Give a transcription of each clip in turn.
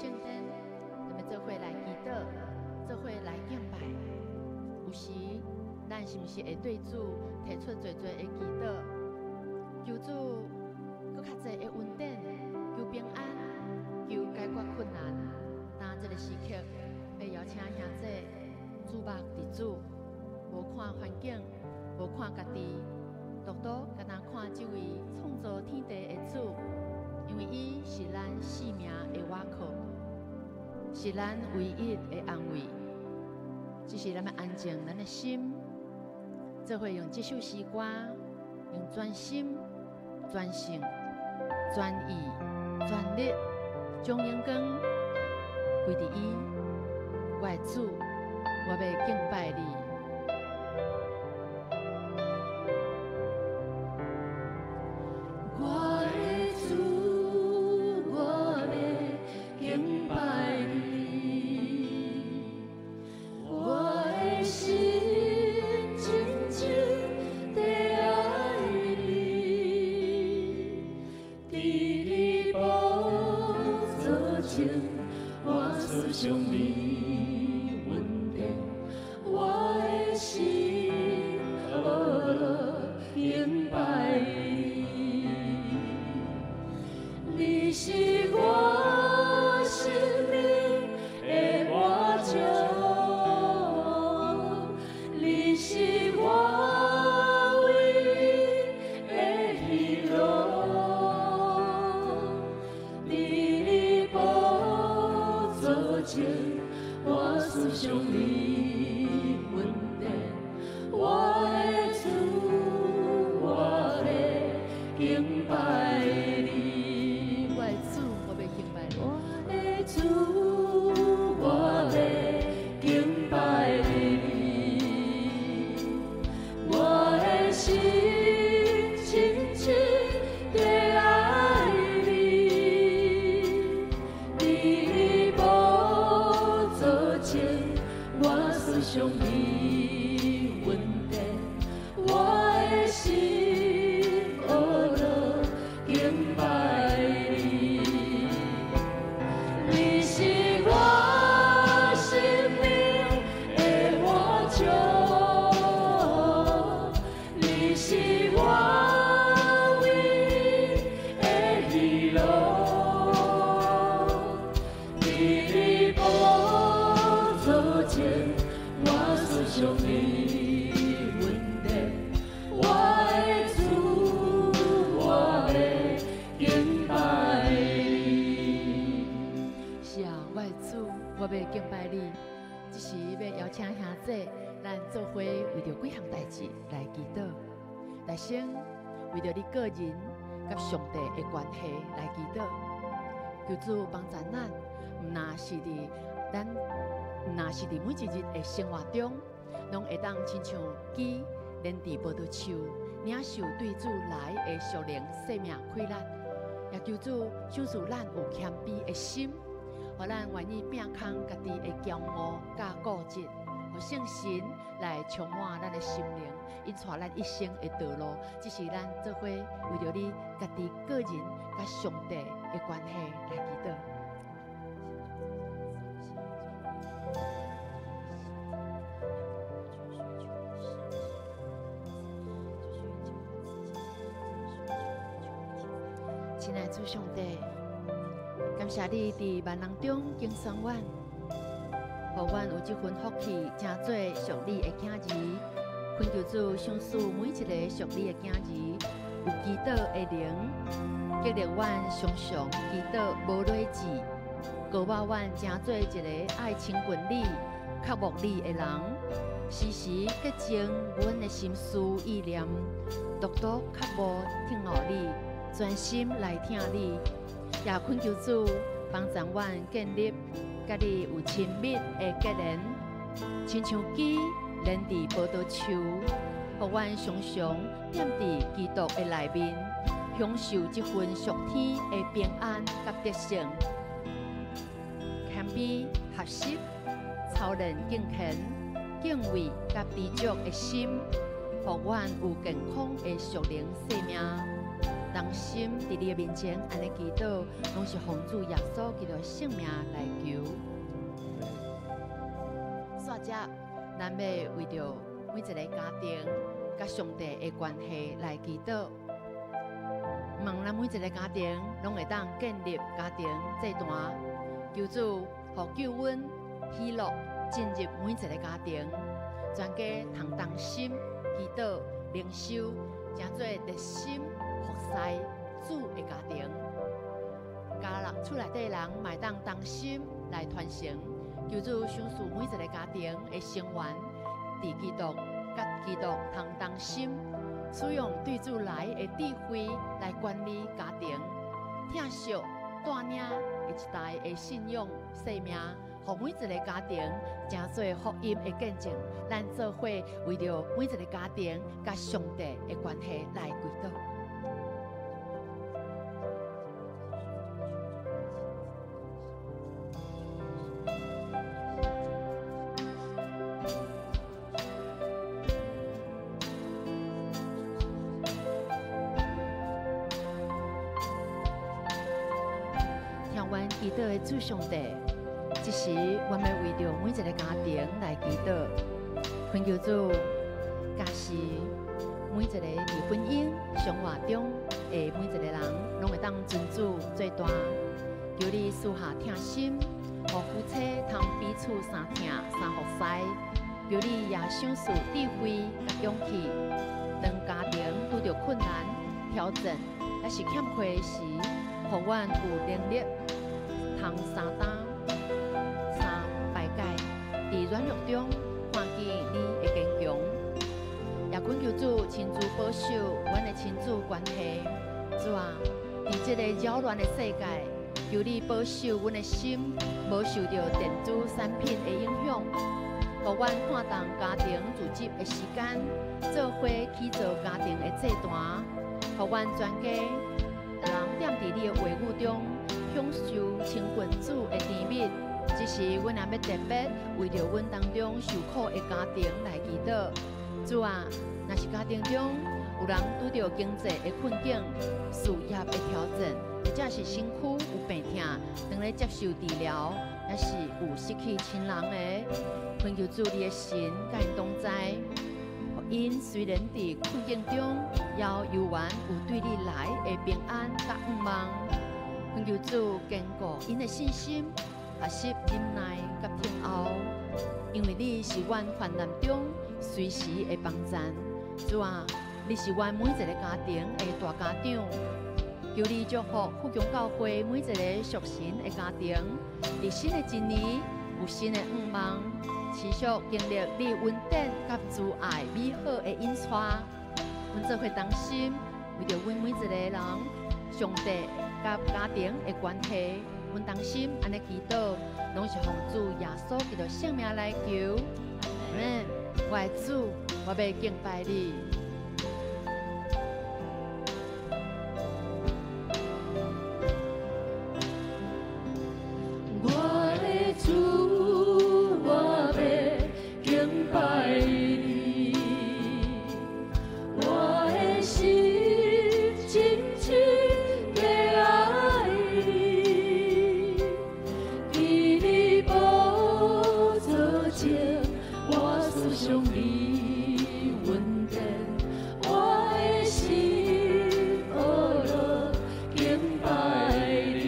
聖殿，咱欲做伙來祈禱，做伙來敬拜。有時，咱是毋是會對主提出濟濟的祈禱，求主閣較濟的恩典，求平安，求解決困難。當這个時刻，欲邀請兄弟注目佇主，無看環境，無看家己，獨獨干焦看這位創造天地的主，因為伊是咱性命的倚靠，是咱唯一的安慰。只是咱欲安靜咱的心，做伙用這首詩歌，用專心、專性、專意、專力，將榮光歸佇伊。我的主，我欲敬拜你。我的主，我欲敬拜你，我的心真真地愛你，佇你寶座前，我思想你恩典，我的心學樂敬拜你。你是我生命的倚靠，你是我唯一的喜樂。佇你寶座前，我思想你恩典，我的主，我欲敬拜你。我的主，我欲敬拜你。我的主，我欲敬拜你。我的心深深地愛你，佇你寶座前，我思想你恩典，我的心學樂敬拜你。你是我生命的倚靠，你是我唯一的喜樂。佇你寶座前，我思想你恩典，我的主，我欲敬拜你。是啊，我的主，我欲敬拜你。這時欲邀請兄弟，咱做伙為著幾項代誌來祈禱。來先為著你個人佮上帝的關係來祈禱，求主幫助咱，毋若是佇每一日的生活中，攏會當親像枝連佇葡萄樹，領受對主來的屬靈生命氣力。也求主賞賜咱有謙卑的心，予咱願意摒空家己的驕傲佮固執，予聖神來充滿咱的心靈，引帶咱一生的道路。這是咱做伙為著你家己個人佮上帝的關係來祈禱。親愛主上帝，感謝你佇萬人中揀選阮，予阮有這份福氣，成做屬你的囝兒。懇求主賞賜每一个屬你的囝兒有祈禱的靈，激勵阮常常祈禱無落止，膏抹阮成做一个愛親近你、渴慕你的人，時時潔淨阮的心思意念，獨獨渴慕聽候你，專心來聽你。也懇求主幫助阮建立佮你有親密的結連，親像枝連佇葡萄樹，予阮常常踮佇基督的內面，享受這份屬天的平安佮得勝。謙卑、學習、操練敬虔、敬畏佮知足的心，予阮有健康的屬靈生命。同心佇你的面前按呢祈禱，攏是奉主耶穌基督的聖名來求。煞接，咱欲為著每一個家庭佮上帝的關係來祈禱。望咱每一個家庭攏會當建立家庭祭壇，求主予救恩、喜樂進入每一個家庭，全家通同心祈禱、靈修，成做熱心服侍主的家庭。家人厝內底人嘛會當同心來傳承，求主賞賜每一個家庭的成員，佇基督佮基督通同心，使用對主來的智慧來管理家庭，疼惜帶領下一代的信仰生命，予每一個家庭成做福音的見證。咱做伙為著每一個家庭佮上帝的關係來祈禱。聽阮祈禱的主上帝，這時阮欲為著每一個家庭來祈禱，懇求主加持每一個佇婚姻生活中的每一個人，攏會當尊主做大。求你賜下疼心，予夫妻通彼此相疼相服侍。求你也賞賜智慧佮勇氣，當家庭拄著困難、挑戰，抑是欠缺時，予阮有能力通相擔、相排解，佇軟弱中看見你的堅強。也懇求主親自保守阮的親子關係。主啊，佇這个擾亂的世界，求你保守阮的心，無受著電子產品的影響，予阮看重家庭組織的時間，做伙起造家庭的祭壇，予阮全家人踮佇你的話語中，享受親近主的甜蜜。這時，阮也欲特別為著阮當中受苦的家庭來祈禱。主啊，若是家庭中有人拄著經濟的困境、事業的挑戰，或者是身軀有病痛，當咧接受治療，抑是有失去親人的，懇求主你的神佮𪜶同在，予𪜶雖然佇困境中，也猶原有對你來的平安佮向望。懇求主堅固𪜶的信心，學習忍耐佮等候，因為你是阮患難中隨時的幫贊。主啊，你是阮每一個家庭的大家長，求你祝福富強教會每一個屬神的家庭，佇新的一年有新的向望，持續經歷你恩典佮慈愛美好的引帶。阮做伙同心，為著阮每一個人，上帝佮家庭的關係，阮同心按呢祈禱，攏是奉主耶穌基督聖名來求。阿們。我的主，我欲敬拜你。我的主，我欲敬拜你，我的心深深的愛你，佇你寶座前，我思想你恩典，我的心呵樂敬拜你。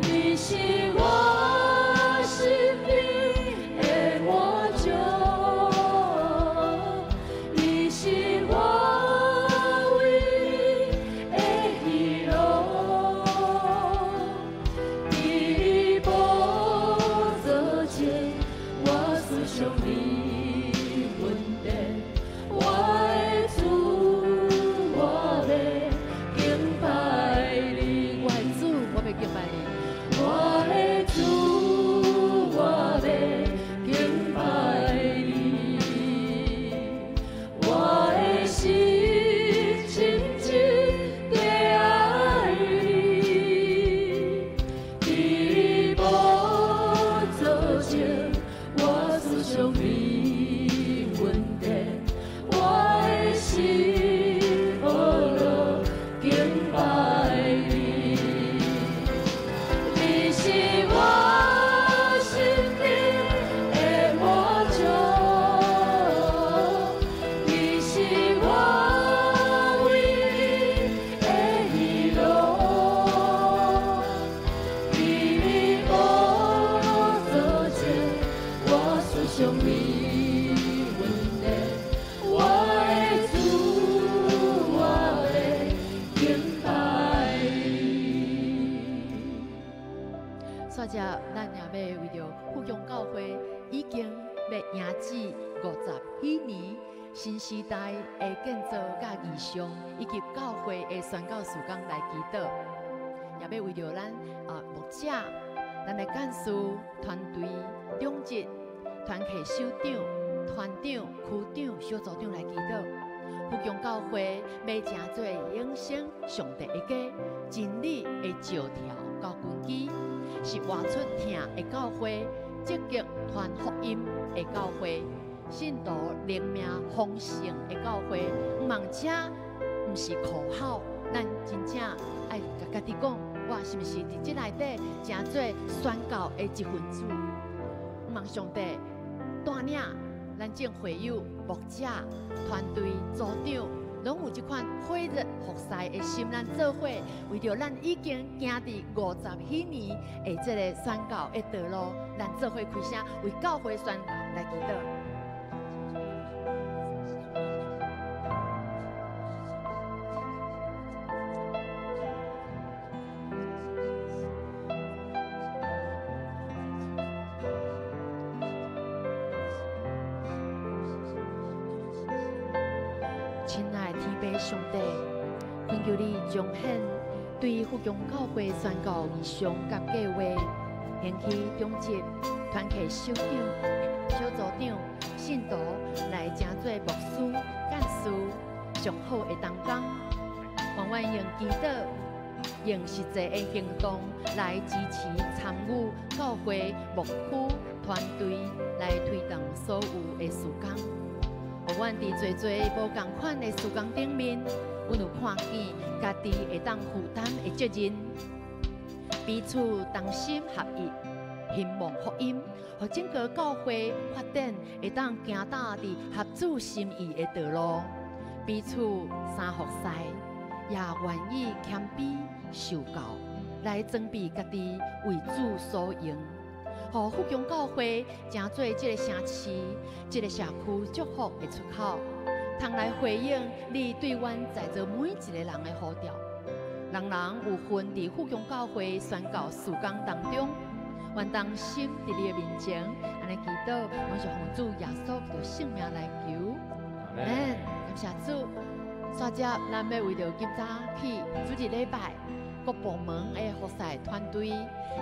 你是我生命的滿足，你是我唯一的喜樂。佇你寶座前，我思想你恩典，我的主，我欲敬拜你。我的主，我欲敬拜你。我的煞接咱也欲為著富強教會已經欲迎接50禧年新時代的建造佮異象，以及教會的宣教事工來祈禱，也欲為著咱牧者、咱的幹事團隊、長執、團契首長、團長、區長、小組長來祈禱。富強教會欲成做永生上帝的家，真理的石柱佮根基，是活出疼的教會，積極傳福音的教會，信徒靈命豐盛的教會。毋茫這毋是口號，咱真正愛共家己講，我是毋是佇這內底成做宣教的一份子？毋茫上帝帶領咱眾會友、牧者、團隊、組長，攏有這款火熱服侍的心，咱做伙為著咱已經行佇50禧年的這个宣教的道路，咱做伙開聲為教會宣教來祈禱。親愛的天父上帝，懇求你彰顯對富強教會宣教異象佮計劃，興起長執、團契首長、小組長、信徒來成做牧師、幹事上好的同工，願阮用祈禱、用實際的行動來支持參與教會牧區團隊來推動所有的事工。予阮佇濟濟無仝款的事工頂面，阮有看見家己會當負擔的責任，彼此同心合意，興旺福音，予整个教會發展會當行踏佇合主心意的道路，彼此相服侍，也願意謙卑受教，來裝備家己為主所用。予富強教會成做這个城市、這个社區祝福的出口，通來回應你對阮在座每一个人的呼召。人人有份佇富強教會宣教事工當中，願同心佇你的面前，按呢祈禱，攏是奉主耶穌基督聖名來求。阿們，感謝主。煞接咱欲為著今早起主日禮拜各部門的服侍團隊、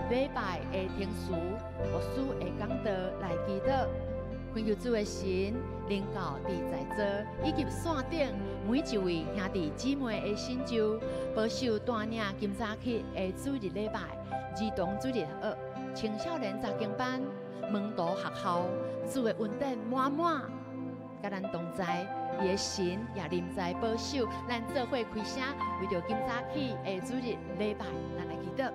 禮拜的聽書、牧師的講道來祈禱，懇求主的神臨到佇在座以及線頂每一位兄弟姊妹的神召，保守帶領今早起的主日禮拜、兒童主日學、青少年查經班、門徒學校，主的恩典滿滿，佮咱同在。伊的神也臨在保守，咱做伙開聲，為著今早起的主日禮拜，咱來祈禱。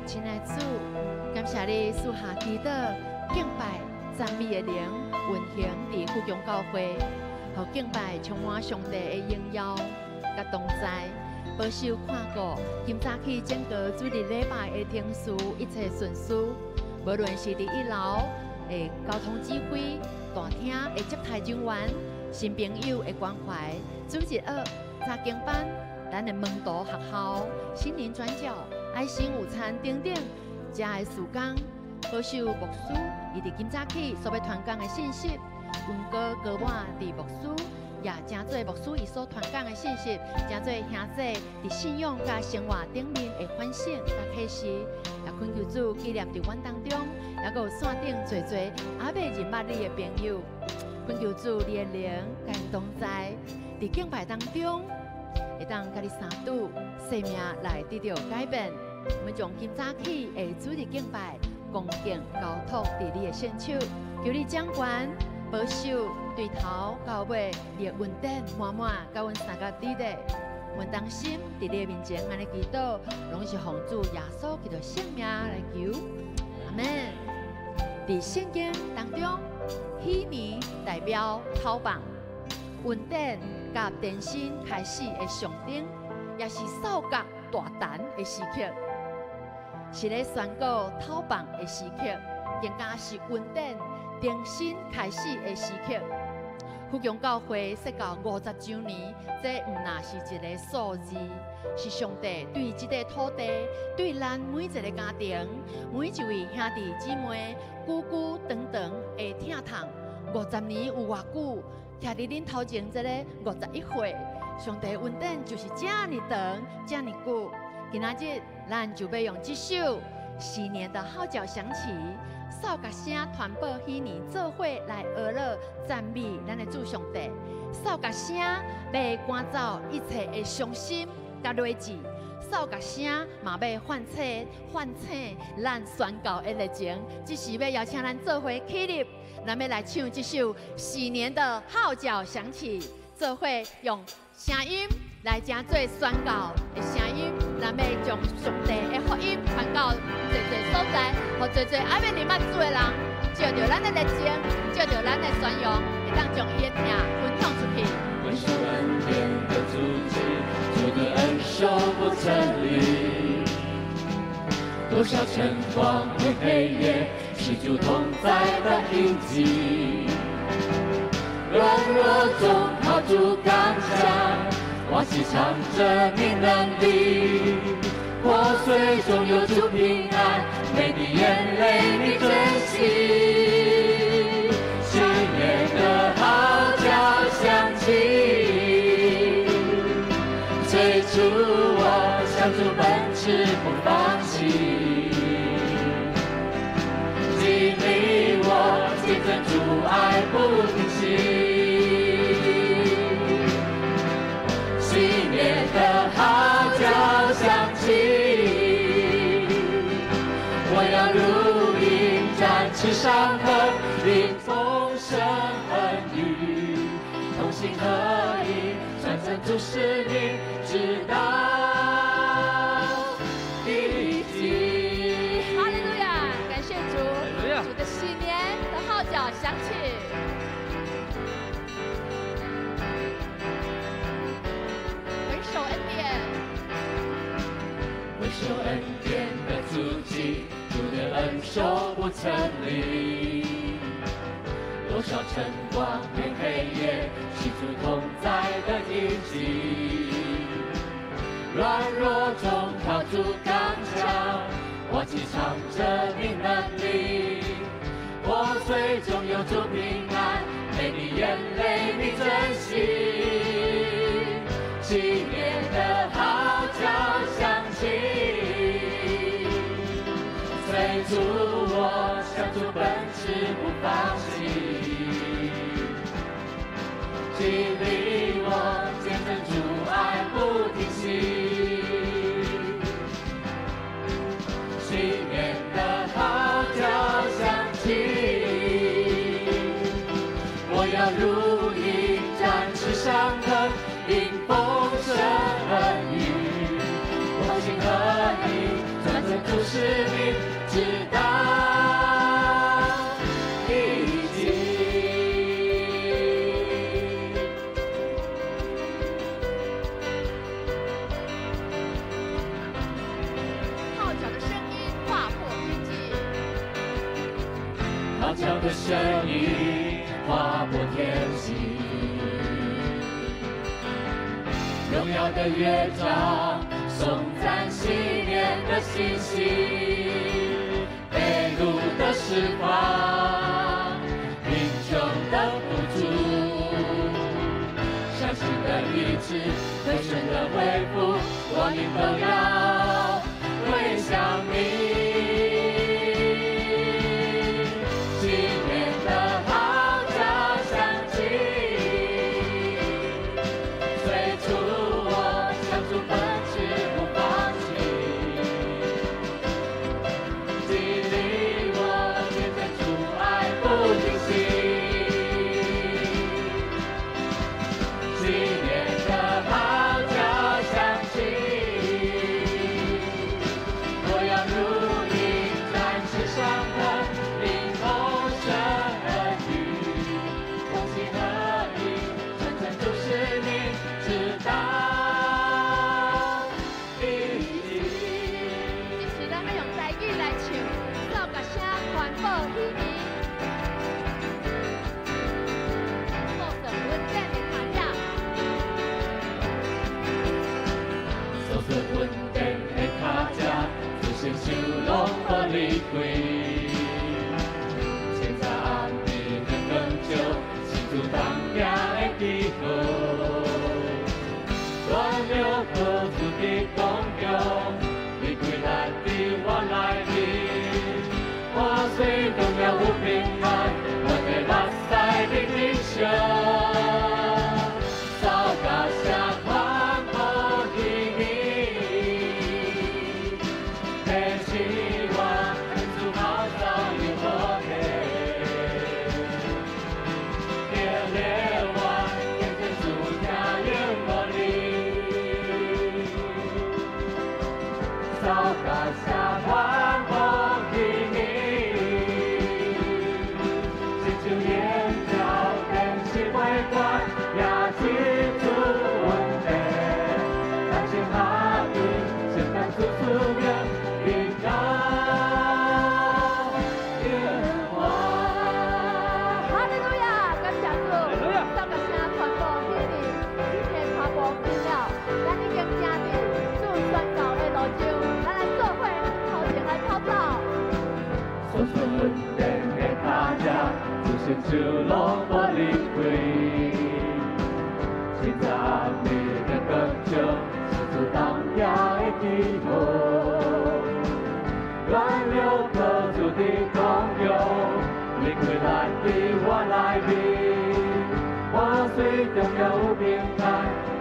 親愛主，感謝你賜下祈禱、敬拜、讚美的靈運行佇富強教會，予敬拜充滿上帝的榮耀佮同在，保守看顧今早起整个主日禮拜的程序一切順遂，無論是佇一樓的交通指揮、大廳的接待人員、新朋友的關懷、主日學、查經班、咱的門徒學校、心靈轉角、愛心午餐等等，遮的事工，保守牧師伊佇今早起所欲傳講的信息，恩膏膏抹佇牧師，也成做牧師伊所傳講的信息，成做兄弟佇信仰佮生活頂面的反省佮啟示，也懇求主紀念佇阮當中，猶閣有線頂濟濟猶未認捌你的朋友，懇求主你的靈佮𪜶同在，佇敬拜當中，會當佮你相拄，生命來得著改變。我們將今早起的主日敬拜恭敬交託佇你的聖手，求你掌權保守，對頭到尾，你的恩典滿滿，佮阮相佮佇咧。阮同心佇你的面前按呢祈禱，攏是奉主耶穌基督聖名來求，阿們。佇聖經當中，禧年代表頭放，恩典佮更新開始的象徵，也是掃角大陳的時刻，是咧宣告透放的時刻，更加是恩典重新開始的時刻。福強教會設教50周年，這毋若是一个數字，是上帝對這个土地、對咱每一个家庭、每一位兄弟姊妹久久長長的疼痛。50年有偌久？徛佇恁頭前這个51歲，上帝恩典就是遮爾長、遮爾久。今仔日咱就欲用這首禧年的號角響起，掃角聲傳報禧年，做伙來呵咾讚美咱的主上帝。掃角聲欲趕走一切的傷心佮累積，掃角聲嘛欲喚醒咱宣告的熱情。這時欲邀請咱做伙起立，咱欲來唱這首禧年的號角響起，做伙用聲音來成做宣告的聲音，咱欲將上帝的福音傳到濟濟所在，予濟濟猶未認捌主的人，藉著咱的熱情，藉著咱的宣揚，會當將伊的疼分享出去。回首恩典的足跡，主的恩手不曾離。多少晨光與黑夜，是主同在的印記。軟弱中靠主剛強，我是唱著你能力。破碎中有主平安，每滴眼淚你珍惜。禧年的號角響起，催促我向主奔馳不放棄。激勵我見證主愛不停息。禧年的號角響起，我要如鷹展翅上騰，領豐盛恩雨，同心合意，傳承主使命，直到地極。哈利路亞，感謝主，主的禧年的號角響起。回首恩典，回首恩典的足跡，主的恩手不曾離。多少晨光與黑夜，是主同在的印記。軟弱中靠主剛強，我既唱著你能力。破碎中有主平安，每滴眼淚你珍惜。禧年的號角響起，催促我向主奔馳不放棄。激勵我見證主愛不停息。禧年的號角響起，我要如鷹展翅上騰，迎豐盛恩雨，同心合意，傳承主使命，直到地極。號角的聲音劃破天際，號角的聲音劃破天際，榮耀的樂章頌讚禧年的信息，被擄的釋放，貧窮的富足，傷心的醫治，虧損的恢復，我靈都要歸向你。禧年的號角響起，催促我向主奔馳不放棄。激勵我見證主愛不停息。禧年的號角響起，流靠主的光荣，离开咱伫我內面，我雖中了有平安，阮的目屎日日笑。掃甲聲傳播彼暝，提醒我主跑走永無退，激勵我敬虔主聽永無離。掃甲聲傳播彼暝，親像煙照電視袂關，也這出問題。同心合意，承擔主使命，直到永遠。哈利路亞，感謝主，掃甲聲傳播彼暝，你的腳步緊了，咱已經行佇主宣告的路上，咱來做伙頭前來跑走。所屬恩典的腳跡，主成就攏無離開。真讚美的歌唱，是主當夜的記號。暖流靠主的光榮，離開咱佇我內面。我雖中了有平安，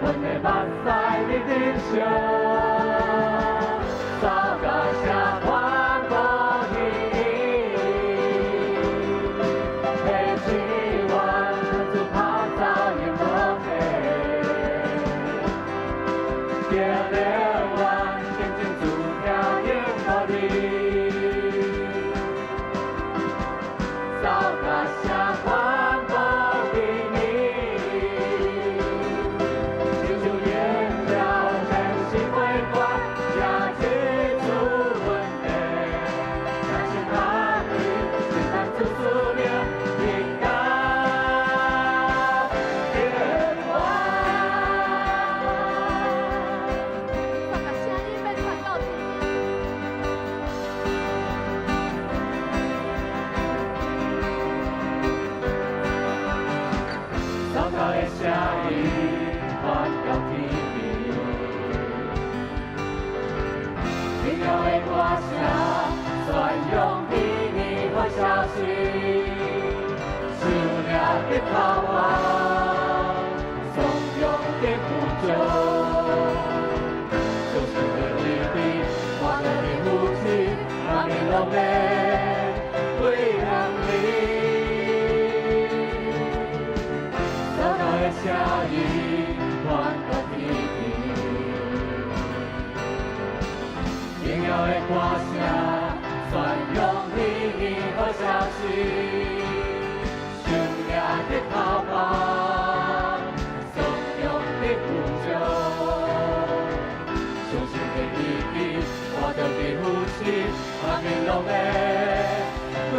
阮的目屎日日笑。掃甲聲傳播彼暝，提醒我主跑走永無退，激勵我敬虔主聽永無離。掃甲聲傳播彼暝，親像煙照電視袂關，也這出問題。同心合意，承擔主使命，直到永遠。掃甲聲音欲傳到天邊。禱告的聲音傳到天邊，榮耀的歌聲宣揚彼暝好消息，受領的盼望，頌揚的呼召，相信的意志，看到的呼吸，阿明攏欲歸向你。禱告的聲音傳到天邊，榮耀的歌聲宣揚彼暝好消息，受領的盼望，頌揚的呼召，相信的意志，看到的呼吸，阿明攏會歸